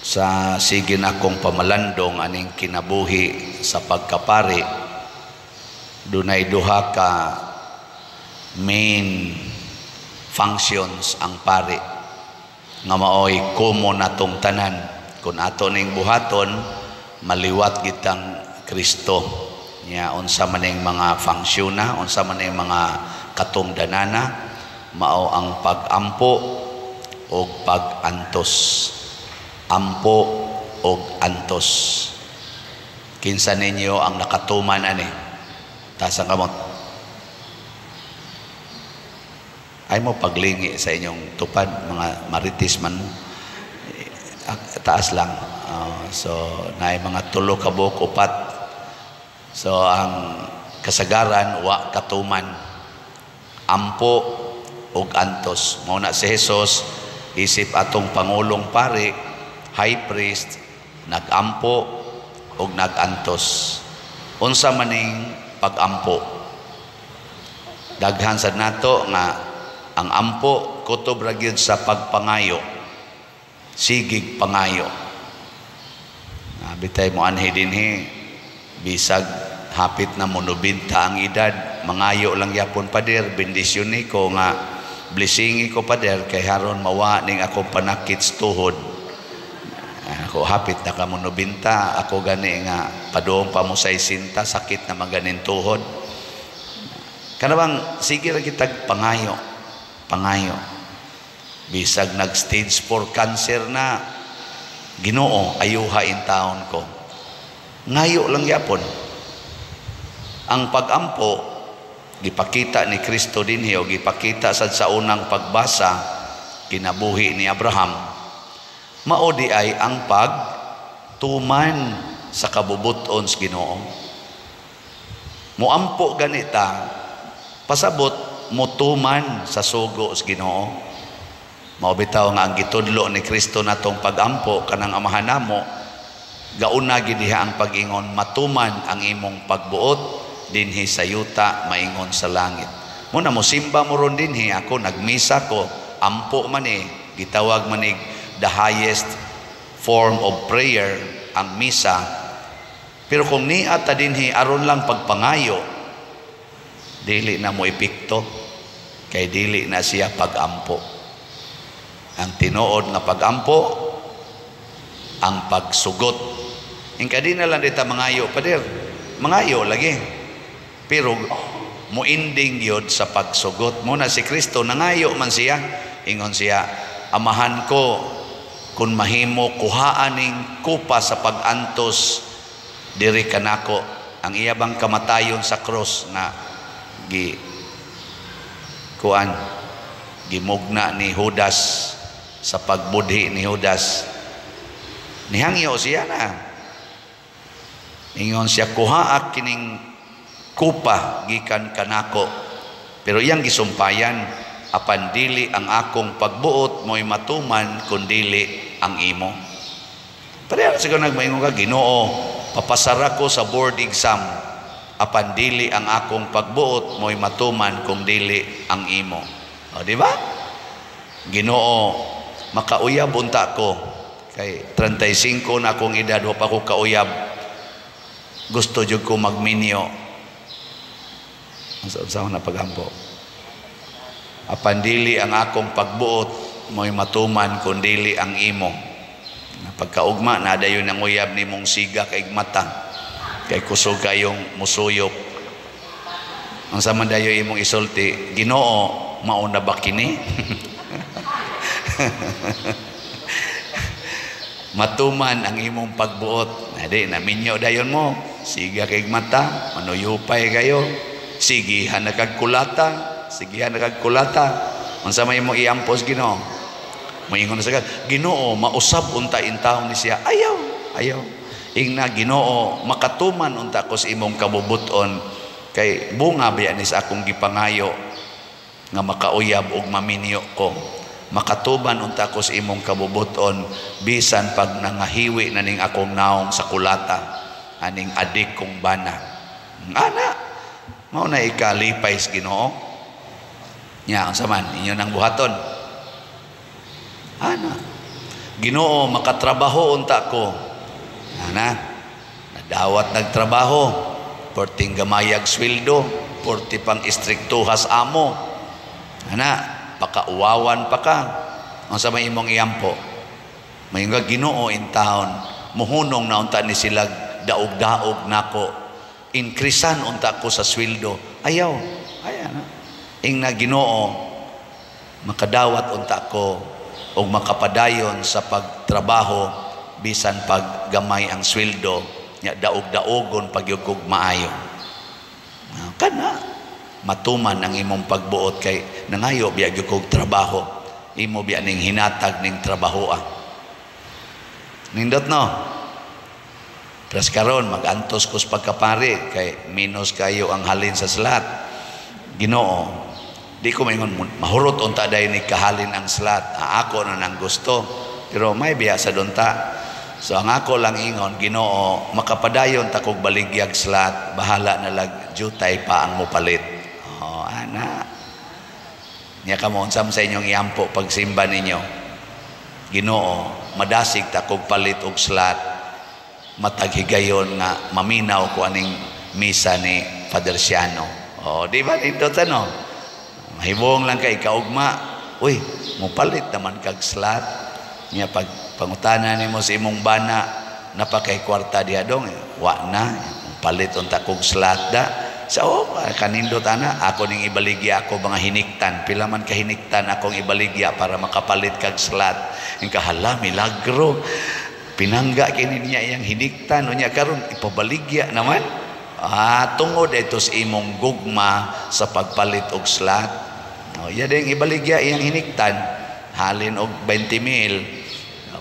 Sa sige nakong pamalandong aning kinabuhi sa pagkapari, dunay duha ka main functions ang pari nga maoy common natong tanan. Kung ato ning buhaton, maliwat kitang Kristo nya. Unsa man ning mga function na, unsa man ning mga katungdanana? Mao ang pag-ampo o pag-antos. Ampo og antos. Kinsa ninyo ang nakatuman ani? Taas ang kamot. Ay mo paglingi sa inyong tupad, mga maritis man mo. Taas lang. So naay mga tulo ka buok, upat. So ang kasagaran wa katuman ampo og antos. Mao na si Jesus, isip atong pangulong pari, high priest, nagampo og nagantos. Unsa maning pagampo? Daghan sad nato nga ang ampo kutob ra gyud sa pagpangayo, sigig pangayo. Bitay mo anhi dinhi, bisag hapit na monobinta ang edad, mangayo lang yapon, "Pader, bendisyon ni ko nga blessingi ko, pader, kay haron mawa ning akong panakit sa tuhod." Ako hapit na ka monobinta, ako gani nga padung pa mo sa isinta, sakit na maganin tuhod. Kanabang sige ra kitag pangayo, pangayo. Bisag nag stage 4 cancer na, "Ginoo, ayuha in taon ko." Ngayo lang yapon. Ang pagampo gipakita ni Kristo dinhi o gipakita sad sa unang pagbasa, kinabuhi ni Abraham. Mao di ay ang pagtuman sa kabubuton sa Ginoo. Muampo ganita, pasabot mutuman sa sugo sa Ginoo. Mao bitaw nga ang gitudlo ni Kristo natong pagampo kanang Amahan namo, gauna gid diha ang pag-ingon, "Matuman ang imong pagbuot dinhi sa yuta maingon sa langit." Mo na mosimba mo ron dinhi, ako nagmisa ko, ampo man eh, gitawag man the highest form of prayer ang misa. Pero kung niya ta dinhi aron lang pagpangayo, dili na mo epekto kay dili na siya pagampo. Ang tinuod nga pagampo, ang pagsugot. Ingka di na lang dita mangayo, "Pader," mangayo lagi. Pero muinding yod sa pagsugot. Mo na si Kristo nangayo man siya. Ingon siya, "Amahan ko, kung mahimo, kuhaan ning kupa sa pag-antos diri kanako." Ang iya bang kamatayon sa cross na gi kuan, gimugna ni Judas, sa pagbudhi ni Judas, nihangyo siya na ingon siya, "Kuhaa kining kupa gikan kanako." Pero iyang gisumpayan, "Apan dili ang akong pagbuot mo'y matuman kun dili ang imo." Pareha siguro nagmaingon ka, "Ginoo, papasara ko sa board exam." "Apan dili ang akong pagbuot mo'y matuman kung dili ang imo." O, di ba? "Ginoo, makauyab unta ko kay 35 na akong edad, wa pa ko kauyab. Gusto jud ko magminyo." Unsa na pagampo? "Apan dili ang akong pagbuot mo'y matuman kun dili ang imo." Pagkaugma na dayon ang uyab nimong siga kay mata kay kusog kayong musuyop. Ang sama dayo imong isulti, "Ginoo, mao na ba kini?" Matuman ang imong pagbuot. Adi, naminyo dayon mo. Siga kay mata, manuyupay kayo. Sigihan na kag kulata, sigihan na kag kulata. Unsa may imong iampos, Ginoo? Moingon na sa Ginoo, "Mausab unta intawon ni siya." Ayaw, ayaw. Ingna, "Ginoo, makatuman unta ko sa imong kabubuton kay bunga biya ni sa akong gipangayo nga makauyab og maminyo ko. Makatuman unta ko sa imong kabubuton bisan pag nangahiwi na ning akong naong sa kulata aning adik kong bana." Ana, mao na ikalipay sa Ginoo nya. Unsa man inyo nang buhaton ana? Ginoo, makatrabaho unta ko. Ana, nadawat nagtrabaho, porting gamayag sweldo, porti pang istriktuhas amo. Ana, pakauwawan pa ka. Unsa may imong iampo? May nga Ginoo in town, muhunong na unta ni sila daog-daog nako. Inkrisan unta ko sa sweldo. Ayaw. Ayan. Ing na Ginoo, makadawat unta ko og makapadayon sa pagtrabaho bisan pag gamay ang sweldo nya daog-daogon pagyud kog maayo. Kana matuman ang imong pagbuot kay nangayo biya gyud kog trabaho, imo biya ning hinatag ning trabahoa. Nindot, no? Pras karon magantos ko sa pagkapari kay minus kayo ang halin sa slot. Ginoo, di ko maingon mahurot unta dahil ni kahalin ang slot. Ah, ako na nang gusto. Pero may biya sa dunta. So ang ako lang ingon, Ginoo, makapadayon ta kog baligyag slot, bahala na lag jutay pa ang mopalit. Oh, ana. Nya kamo, unsam sa inyong iampo pagsimba ninyo? Ginoo, madasig ta kog palit og slot, matag higayon nga maminaw ko aning misa ni Father Siano. Oh, di ba nindot, ano? Mahibong lang kay kaugma. Uy, mopalit naman kag slot. Nya pag pangutana nimo sa imong bana, napakay kwarta diha dong, wa na, palit unta kog slot da. Sa oh, kanindot ana, ako ning ibaligya ako mga hiniktan. Pila man ka hiniktan akong ibaligya para makapalit kag slot. Ing kahala, milagro. Pinangga kini niya iyang hiniktan unya karon ipabaligya naman. Ah, tungod ito sa imong gugma sa pagpalit og slot. Oh, iya ding ibaligya iyang hiniktan. Halin og 20 mil.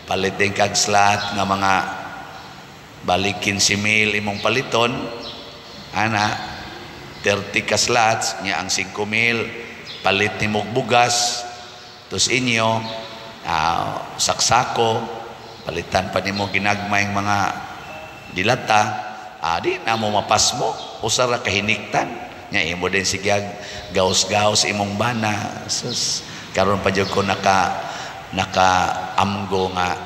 Palit din kag slot nga mga balik 15 mil imong paliton. Ana, 30 ka slots nya ang 5 mil palit nimo og bugas tos inyo saksako, palitan pa nimo ginagmayng mga dilata, di na mo mapasmo usa ra ka hiniktan. Nya imo din sigyag gaos-gaos imong bana, sus, karon pa jud ko naka amgo nga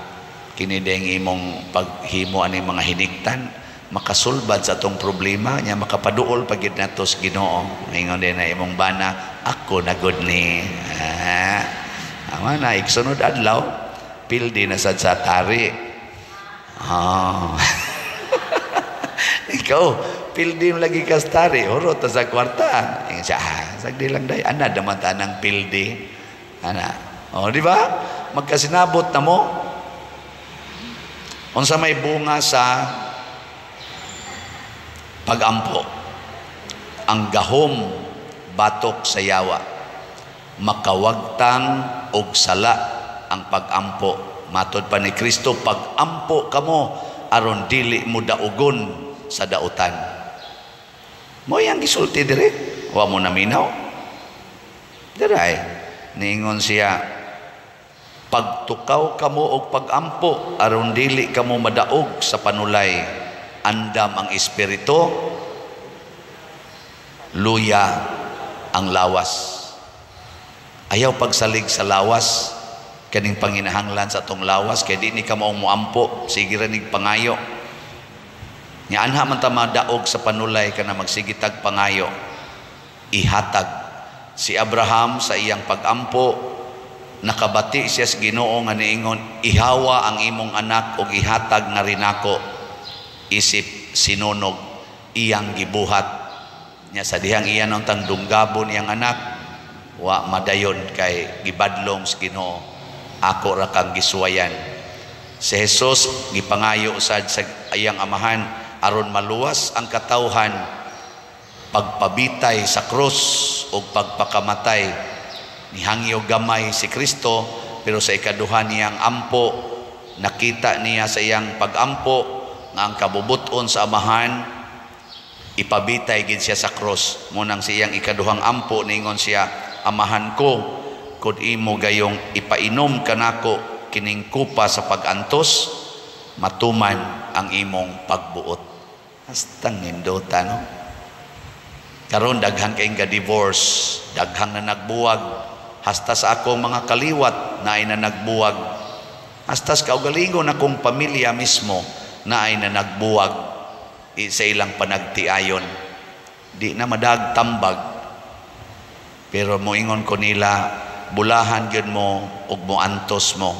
kini ding imong paghimo ani mga hiniktan makasulbad sa atong problema nya makapaduol pa gyud nato sa Ginoo. Ingon din na imong bana, ako na gud ni. Ama na igsunod adlaw pildi na sad sa tari. Oh. Ikaw pildi mo lagi ka sa tari, hurot ta sa kwarta. Ingon siya, sagdi lang day, ana naman tanang pildi ana. Oh, di ba magkasinabot na mo? Unsa may bunga sa pagampo? Ang gahom batok sa yawa. Makawagtang og sala ang pagampo. Matod pa ni Kristo, pagampo kamo aron dili mo daugon sa dautan. Mo yang gisulti dire, wa mo naminaw. Diray, niingon siya, pagtukaw kamo og pagampo aron dili kamo madaog sa panulay. Andam ang espiritu, luya ang lawas. Ayaw pagsalig sa lawas, kaning panginahanglan sa atong lawas kay di ni ka maong moampo, sige ra nig pangayo. Nya anha man ta madaog sa panulay kana magsige tag pangayo. Ihatag si Abraham sa iyang pagampo, nakabati siya sa Ginoo nga niingon, ihawa ang imong anak og ihatag nga rinako isip sinunog, iyang gibuhat. Nya sa dihang iya tang dunggabon iyang anak, wa madayon kay gibadlong sa Ginoo, ako ra kang gisuwayan. Si Jesus gipangayo sad sa iyang amahan aron maluwas ang katawhan pagpabitay sa krus o pagpakamatay. Nihangyo gamay si Kristo, pero sa ikaduha niyang ampo, nakita niya sa iyang pagampo nga ang kabubuton sa amahan ipabitay gid siya sa krus. Munang sa iyang ikaduhang ampo ningon siya, amahan ko, kung imo gayong ipainom kanako kining kupa sa pag-antos, matuman ang imong pagbuot. Hastang nindota, no? Karon daghan kayong ga-divorce, daghang na nagbuwag, hasta sa akong mga kaliwat na ay na nagbuwag. Hasta sa kaugalingon akong pamilya mismo na ay na nagbuwag sa ilang panagtiayon. Di na madag tambag. Pero moingon ko nila, bulahan gyud mo ug moantos mo.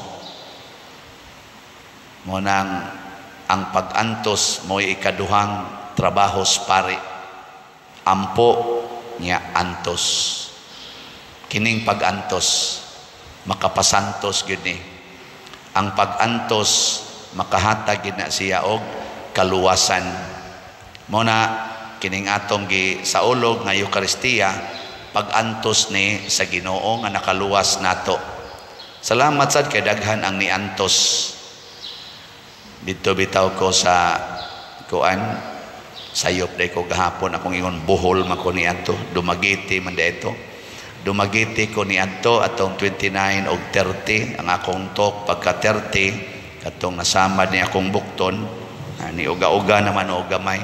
Mo nang ang pag-antos mo'y ikaduhang trabaho sa pari. Ampo niya, antos. Kining pag-antos makapasantos gyud ni. Ang pag-antos makahatag gyud na siya og kaluwasan. Mo na kining atong gi saulog nga Eukaristiya, pag-antos ni sa Ginoo nga nakaluwas nato. Salamat sad kay daghan ang niantos. Dito bitaw ko sa kuan, sayop day ko gahapon, akong ingon Bohol man ko niadto, Dumaguete man dito. Dumaguete ko niadto atong 29 og 30 ang akong talk. Pagka 30 katong nasamad ni akong bukton, ni uga-uga naman og gamay,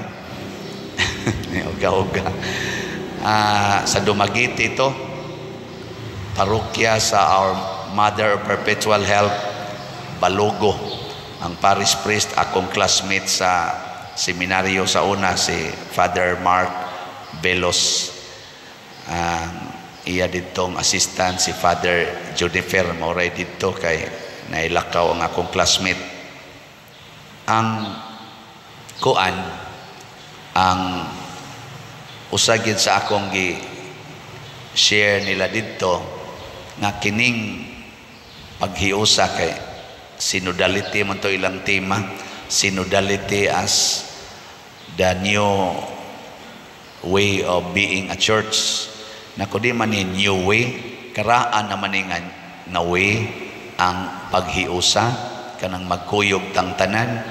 ni uga-uga. Sa Dumaguete ito, parokya sa Our Mother of Perpetual Help Balogo. Ang parish priest, akong classmate sa seminaryo sa una, si Father Mark Velos. Ang iya ditong assistant si Father Junifer, mauray didto kay nailakaw ang akong classmate. Ang kuan, ang usa gid sa akong gi share nila didto nga kining paghiusa kay synodality man to ilang tema, synodality as the new way of being a church. Nako, di man ni new way, karaan naman ni nga na way ang paghiusa, kanang magkuyog tang tanan,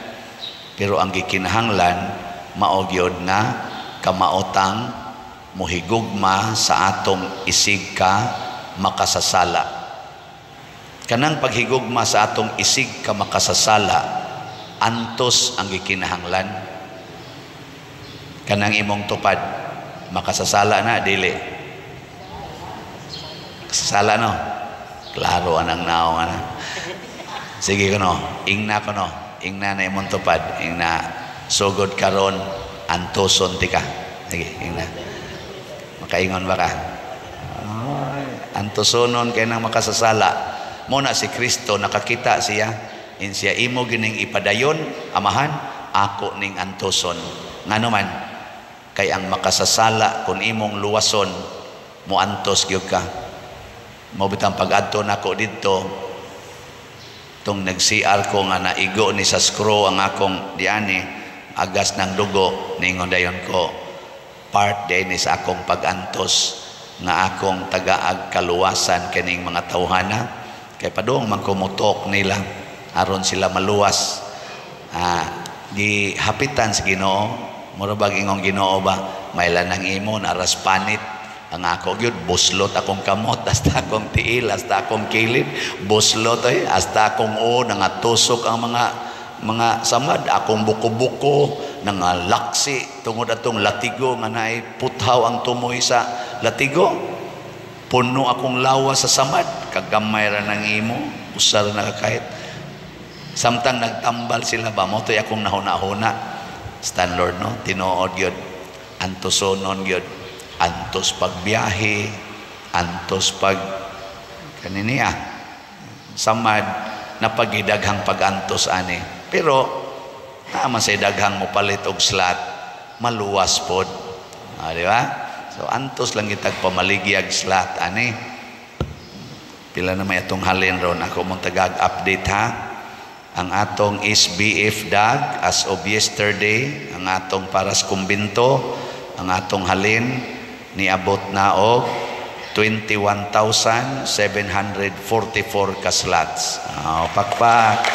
pero ang gikinahanglan mao gyud nga kamaotang mohigugma sa atong isig ka makasasala. Kanang paghigugma sa atong isig ka makasasala, antos ang gikinahanglan. Kanang imong tupad, makasasala na, dili? Kasasala, no? Klaro anang naong ana. Sige kuno, ingna kuno, ingna na imong tupad, ingna sugod karon antoson tika. Sige, ingna. Makaingon ba ka? Ay, antosonon kay nang makasasala. Mo na si Kristo nakakita siya, in siya imo gining ipadayon, Amahan, ako ning antoson. Ngano man kay ang makasasala kun imong luwason, moantos gyud ka. Mo bitang pag-adto nako didto, tong nag-CR ko nga naigo ni sa screw ang akong diani, agas ng dugo, ningon dayon ko, part din ni sa akong pag-antos nga akong tagaag kaluwasan kining mga tawhana kay padung man kumutok nila aron sila maluwas. Gihapitan sa Ginoo, mura bag ingong Ginoo ba, mailan ang imo naras panit. Ang ako gyud buslot akong kamot, hasta akong tiil, hasta akong kilid buslot ay, hasta akong o nangatusok ang mga samad, akong buko-buko nangalaksi tungod atong latigo nga naay puthaw ang tumoy sa latigo. Puno akong lawas sa samad, kagamay ra nang imo, usa ra nakakahit. Samtang nagtambal sila ba mo to'y akong nahuna-huna. Stan Lord, no, tinuod gyud, antosonon gyud, antos pagbiyahe, antos pag kaniniya samad, napagidaghang pag-antos ani. Pero naman say daghang mo palit og slot, maluwas pod. Di ba? So antos lang itag pamaligyag slot ani. Pila na may atong halin ron? Ako mong tagag update ha. Ang atong SBF dag as of yesterday, ang atong para sa kumbinto, ang atong halin niabot na og 21,744 ka slots. Oh, pakpak.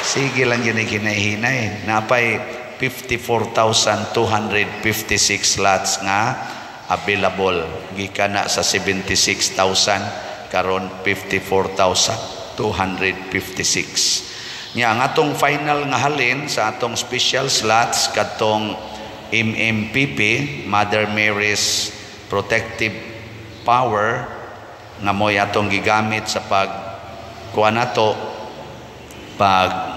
Sige lang yun, hinahinay. Napay 54,256 slots nga available. Gikan na sa 76,000, karon 54,256. Nya ang atong final nga halin sa atong special slots katong MMPP, Mother Mary's Protective Power, nga mo'y atong gigamit sa pag kuan nato, pag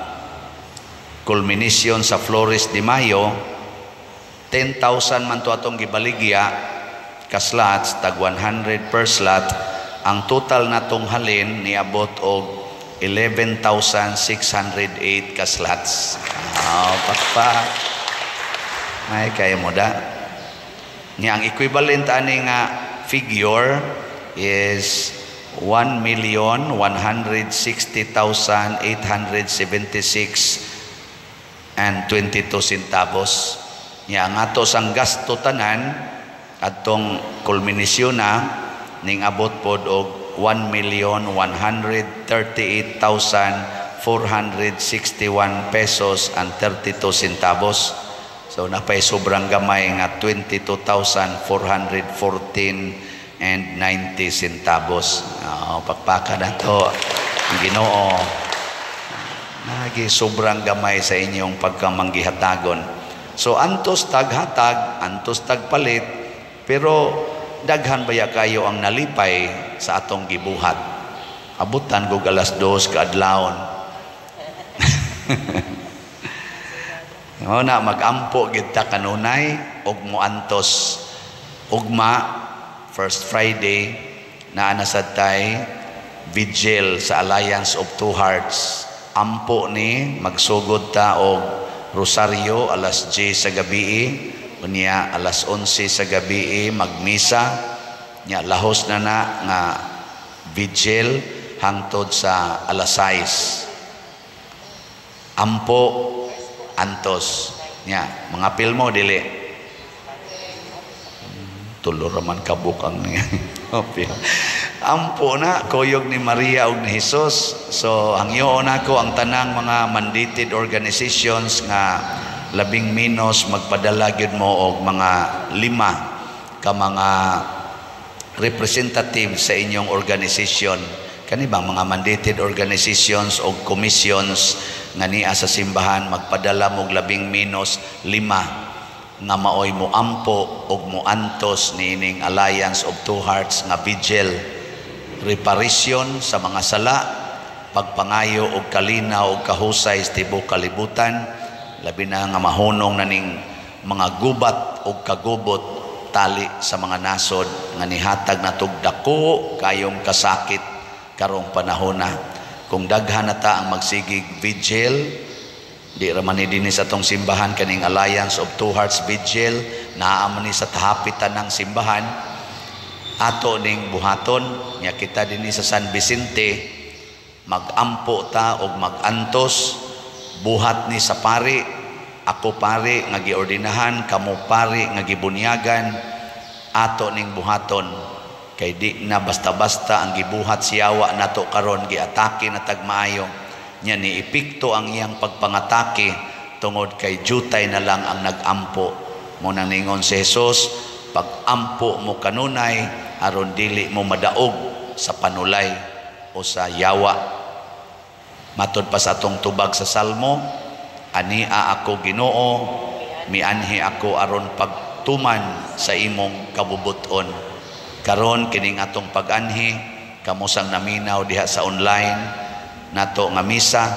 culmination sa Flores de Mayo, 10,000 man to atong gibaligya ka slots, tag 100 per slot. Ang total natong halin niabot og 11,608 ka slots. Oh, pakpak. Ay, kaya mo da. Nya ang equivalent ani nga figure is 1,160,876 and 22 centavos. Nya ang ato sang gasto tanan adtong kulminasyon na ning abot pod og 1,138,461 pesos and 32 centavos. So napay sobrang gamay nga 22,414 and 90 centavos. Oh, pakpaka na to. Ang Ginoo. Nagi sobrang gamay sa inyong pagkamanggihatagon. So antos taghatag, antos tagpalit, pero daghan baya kayo ang nalipay sa atong gibuhat. Abutan kog 2:00 kaadlawon. Mao na magampo gid ta kanunay og moantos ugma first Friday naa na sad tay vigil sa Alliance of Two Hearts. Ampo ni magsugod ta og rosaryo 10:00 sa gabi, unya 11:00 sa gabi magmisa, nya lahos na na nga vigil hangtod sa 6:00. Ampo antos nya mga pilmo dili tulo raman kabuk ang niya. Ampo na kuyog ni Maria ug ni Jesus. So hangyoon nako ang tanang mga mandated organizations nga labing menos magpadala gyud mo og mga 5 ka mga representative sa inyong organization. Kani bang mga mandated organizations o commissions nga niya sa simbahan, magpadala mo og labing menos 5 nga maoy moampo og moantos niining Alliance of Two Hearts nga vigil, reparation sa mga sala, pagpangayo og kalinaw og kahusay sa tibuok kalibutan, labi na nga mahunong na ning mga gubat og kagubot tali sa mga nasod nga nihatag natog dako kayong kasakit karong panahona. Kung daghan na ta ang magsigig vigil, di ra man ni dinhi sa atong simbahan kaning Alliance of Two Hearts Vigil, naa man ni sa tahapitan ng simbahan, ato ning buhaton. Nya kita dinhi sa San Vicente magampo ta og magantos, buhat ni sa pari, ako pari nga giordinahan, kamo pari nga gibunyagan, ato ning buhaton kay di na basta-basta ang gibuhat siyawa nato karon, giatake na tag maayo nya ni epekto ang iyang pagpangatake tungod kay jutay na lang ang nagampo. Mo nang ningon si Jesus, pag-ampo mo kanunay aron dili mo madaog sa panulay o sa yawa. Matod pa sa atong tubag sa Salmo, ania ako Ginoo, mianhi ako aron pagtuman sa imong kabubuton. Karon kining atong pag-anhi, kamo sang naminaw diha sa online nato nga misa,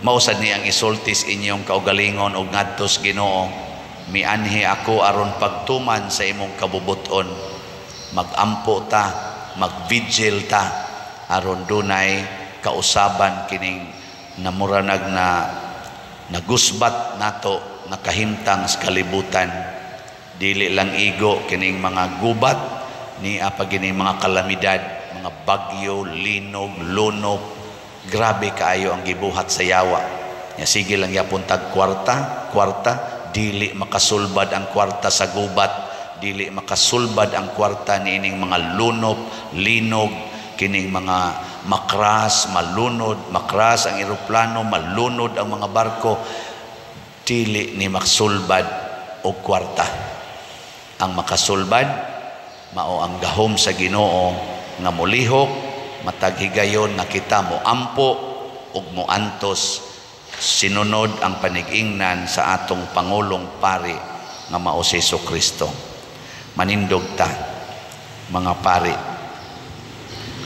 mausad ni ang isultis inyong kaugalingon og ngadtos Ginoo, mianhi ako aron pagtuman sa imong kabubuton. Magampo ta, magvigil ta aron dunay kausaban kining namuranag na nagusbat nato nga kahimtang sa kalibutan. Dili lang igo kining mga gubat, niya pa kining mga kalamidad, mga bagyo, linog, lunok. Grabe kaayo ang gibuhat sa yawa. Nya sige lang yapon tag kwarta, kwarta, dili makasulbad ang kwarta sa gubat, dili makasulbad ang kwarta niining mga lunok, linog, kining mga makras, malunod, makras ang eroplano, malunod ang mga barko, dili ni makasulbad og kwarta. Ang makasulbad mao ang gahom sa Ginoo nga molihok matag higayon nga kita moampo ug moantos sinunod ang panig-ingnan sa atong pangulong pari nga mao si Jesucristo. Manindog ta mga pari.